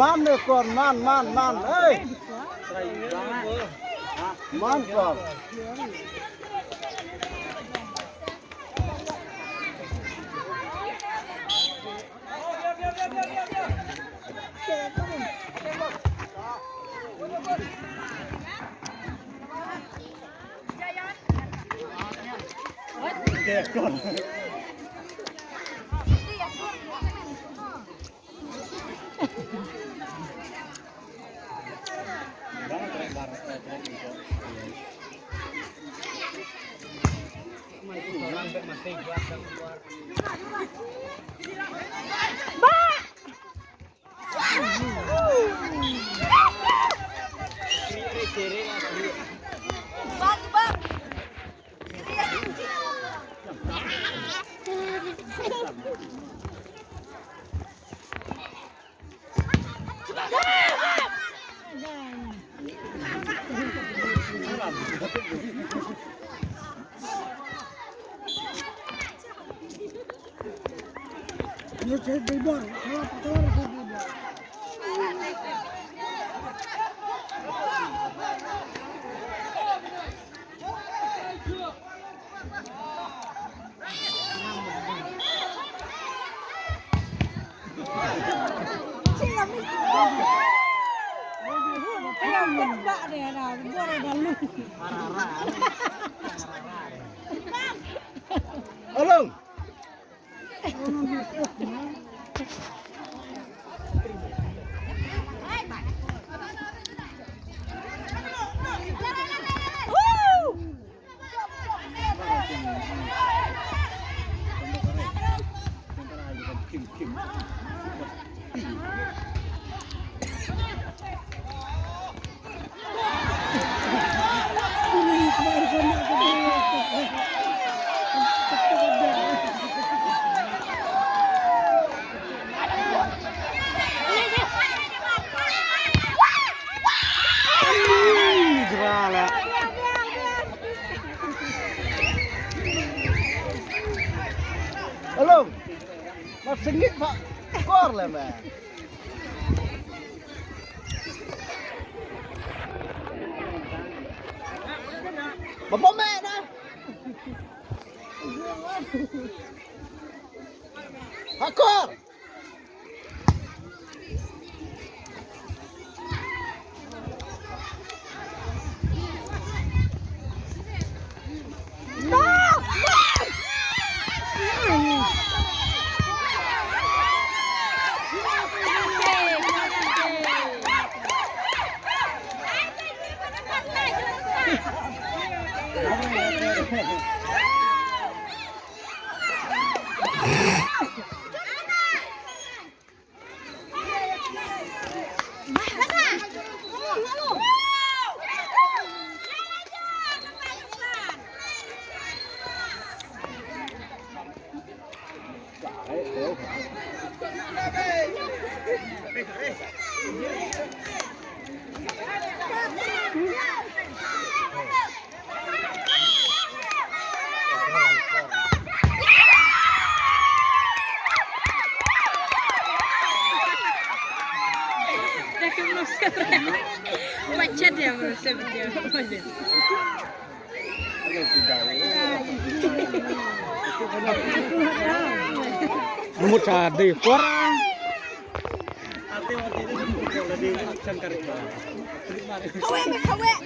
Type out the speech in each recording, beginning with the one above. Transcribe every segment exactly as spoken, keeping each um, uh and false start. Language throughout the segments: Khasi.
Man ne kon, man, man, man. Hey. Man kon. Along. Hello. Mat sengit, Pak. Kor le, man. Bapa me na. Hakor. Mut sa dei kor. Kawek, kawek.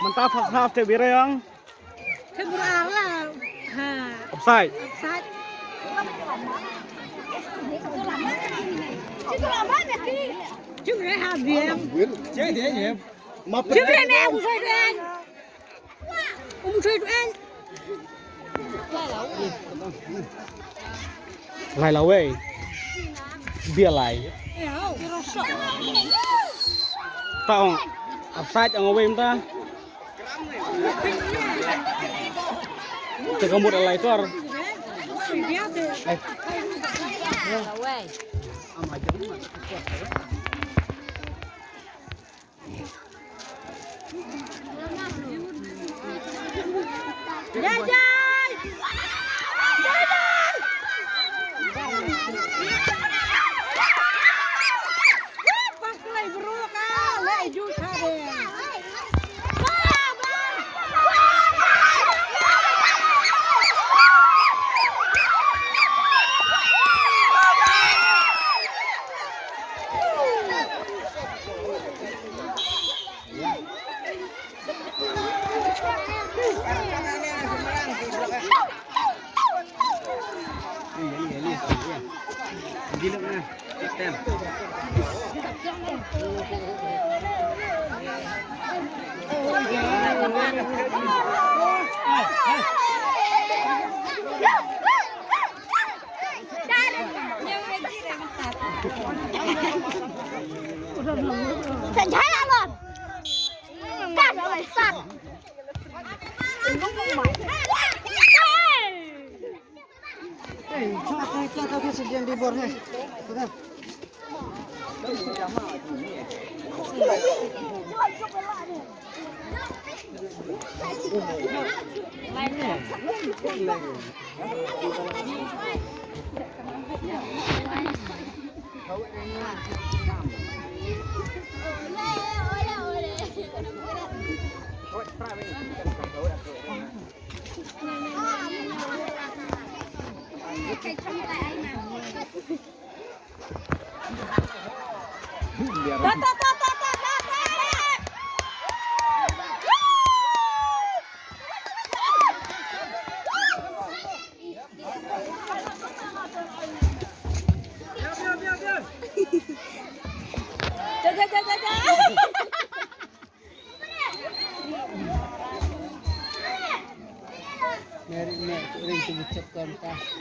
Mynta first half te bira yang. Te bira la. Ha. Offside. Offside. Chingrei ha biang. Chingrei ne, u sai den. Um, chui tu, eh. Lai lawei. Bia lai. Ta ong. Offside ong wei mynta. Te ka mut lai tor. Lai.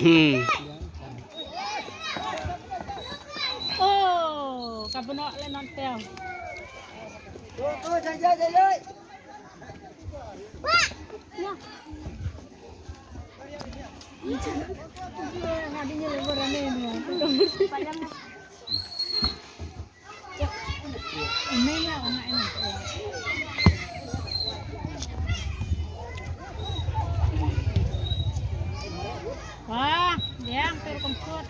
Hmm. Oh, ka bnok le non teo. Wah, biang tu rukom kut.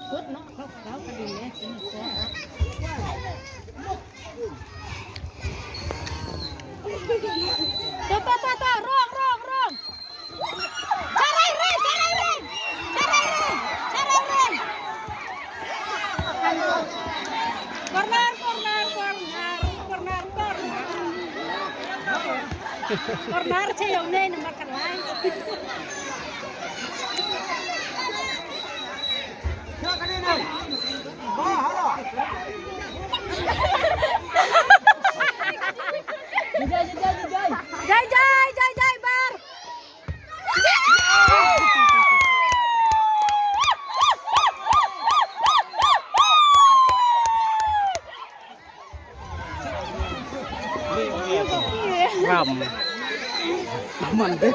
Kut no, kau kau ka dile sini kut. To, to, to, to, rong, rong, rong. Corner, corner, corner, corner, corner. Corner, che yong ne, number kan lai. Jai, jai, jai, jai, bar. Ram. Aman deh.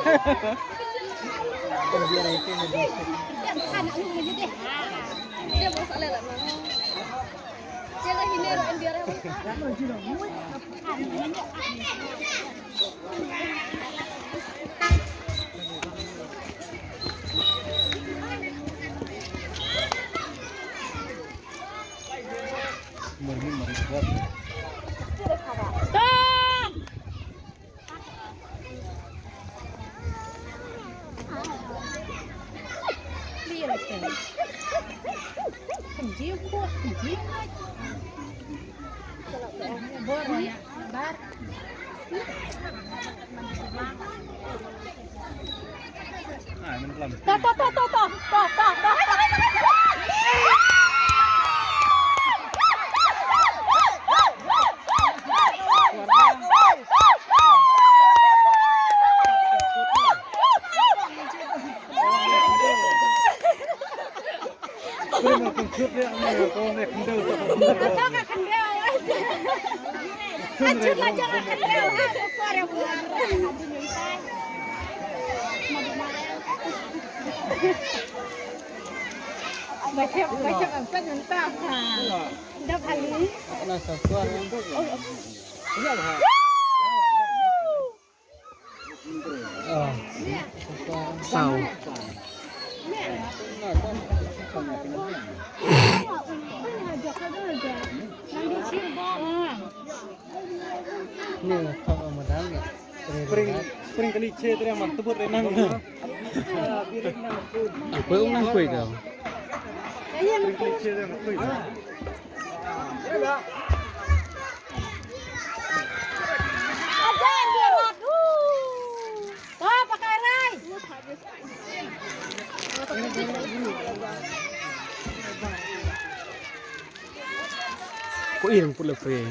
Saw. Ni, thok ma dang. Spring, spring kali che tre man tebut re nang. Aku ung nang kui kau. Spring kali che tre man tebut. Ko ir put le free.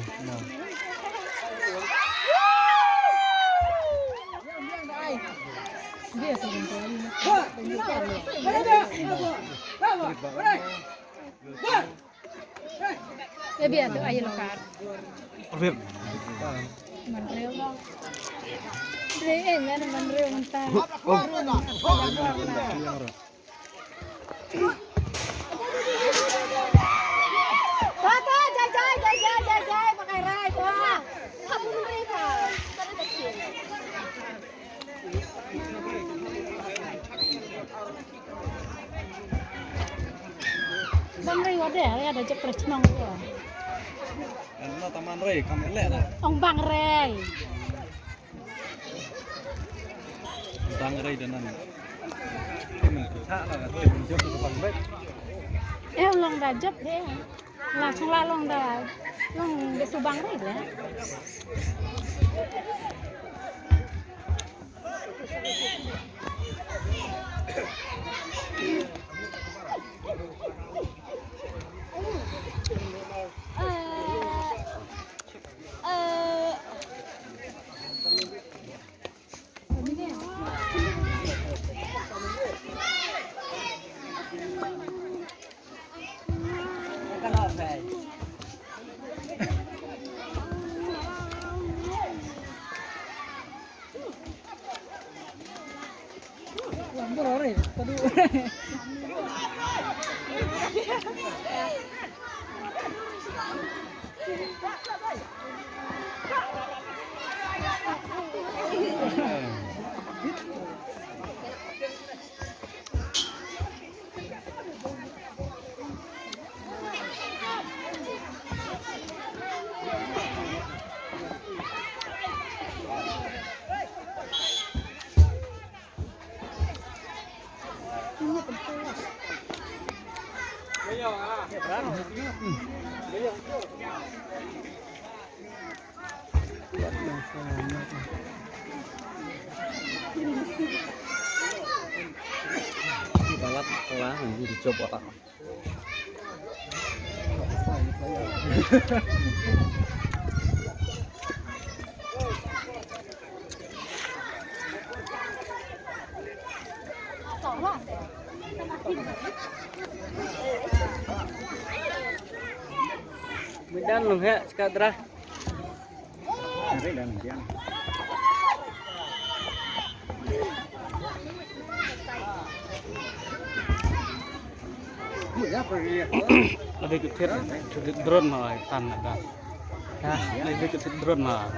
Ya biar tu ayo lokar. Rip. Manreo. Re eh ngan manreo mentah. Papa, jai jai jai jai jai jai pakai rai pa. Apa mereka? Bang Ray wade ya da jepres nong ko. Ano taman Ray kam le na. Ong Bang Ray. Bang Ray da nan. Eh long da jep de. La chung la long da long da su Bang Ray de. Balat kelah nanti dicoba tak. Midan nung he, sekat drah. Lagi kecil, kecil drone malah tan ada. Nah, lagi kecil drone malah.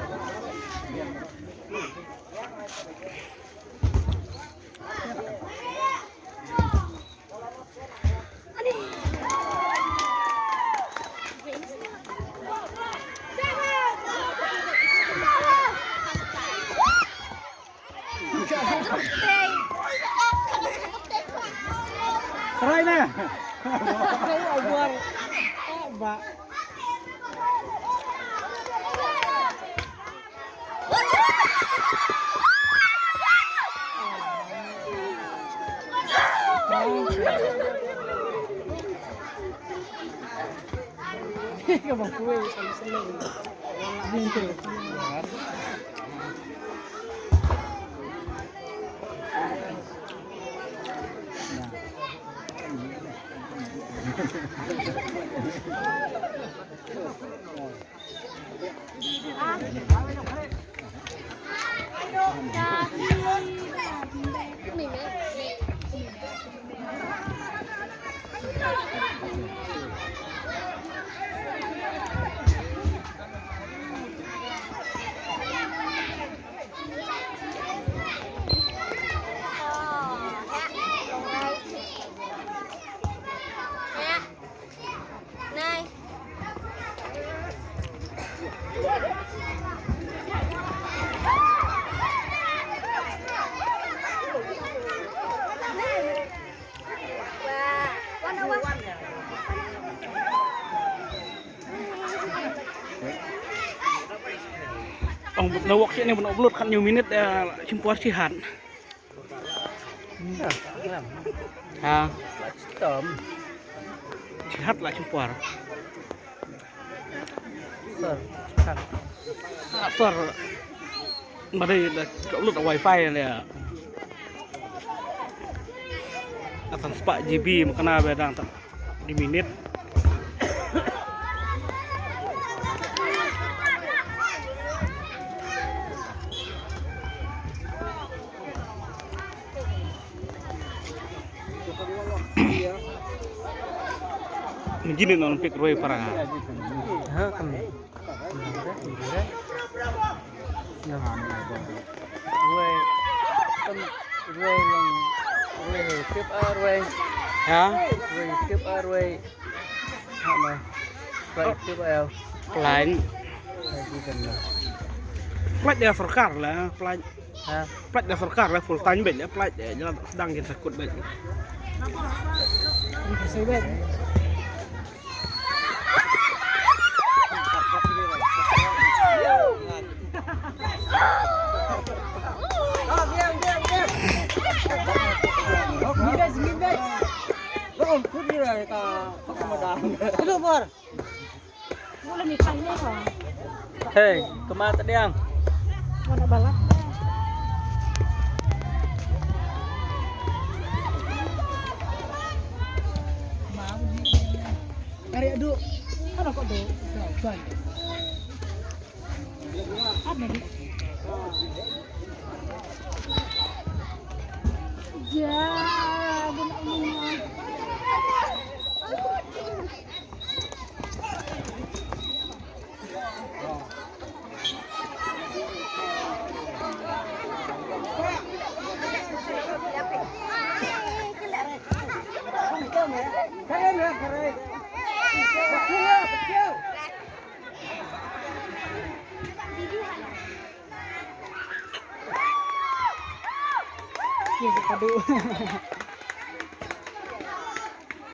Ong na wok ne ban upload khat hynñiew minit, eh, shim por shi hat. Ha. Shi hat la shim por. Sir, sir. Ah, sir. Ma dei da ka upload wifi ne. Atan spah G B ma kane ba dang tang di minit. Mjini non pik roi parang. Ha, kam. Roi, kam, roi long, roi tip a roi. Ha? Roi tip a roi. Ha, ma. Roi tip a. Plan. Lagi kena. Plan ya sorkar lah, plan. Ha? Pynlait da sorkar la full time beit, pynlait da, ïa, dang kin sa kut beit. Kin sa beit. Aduh, Bor. Hei, kema tadiang. Kari adu. Ano ko do? Ban. Ano ni? Ja, guna guna. Yes, aduh.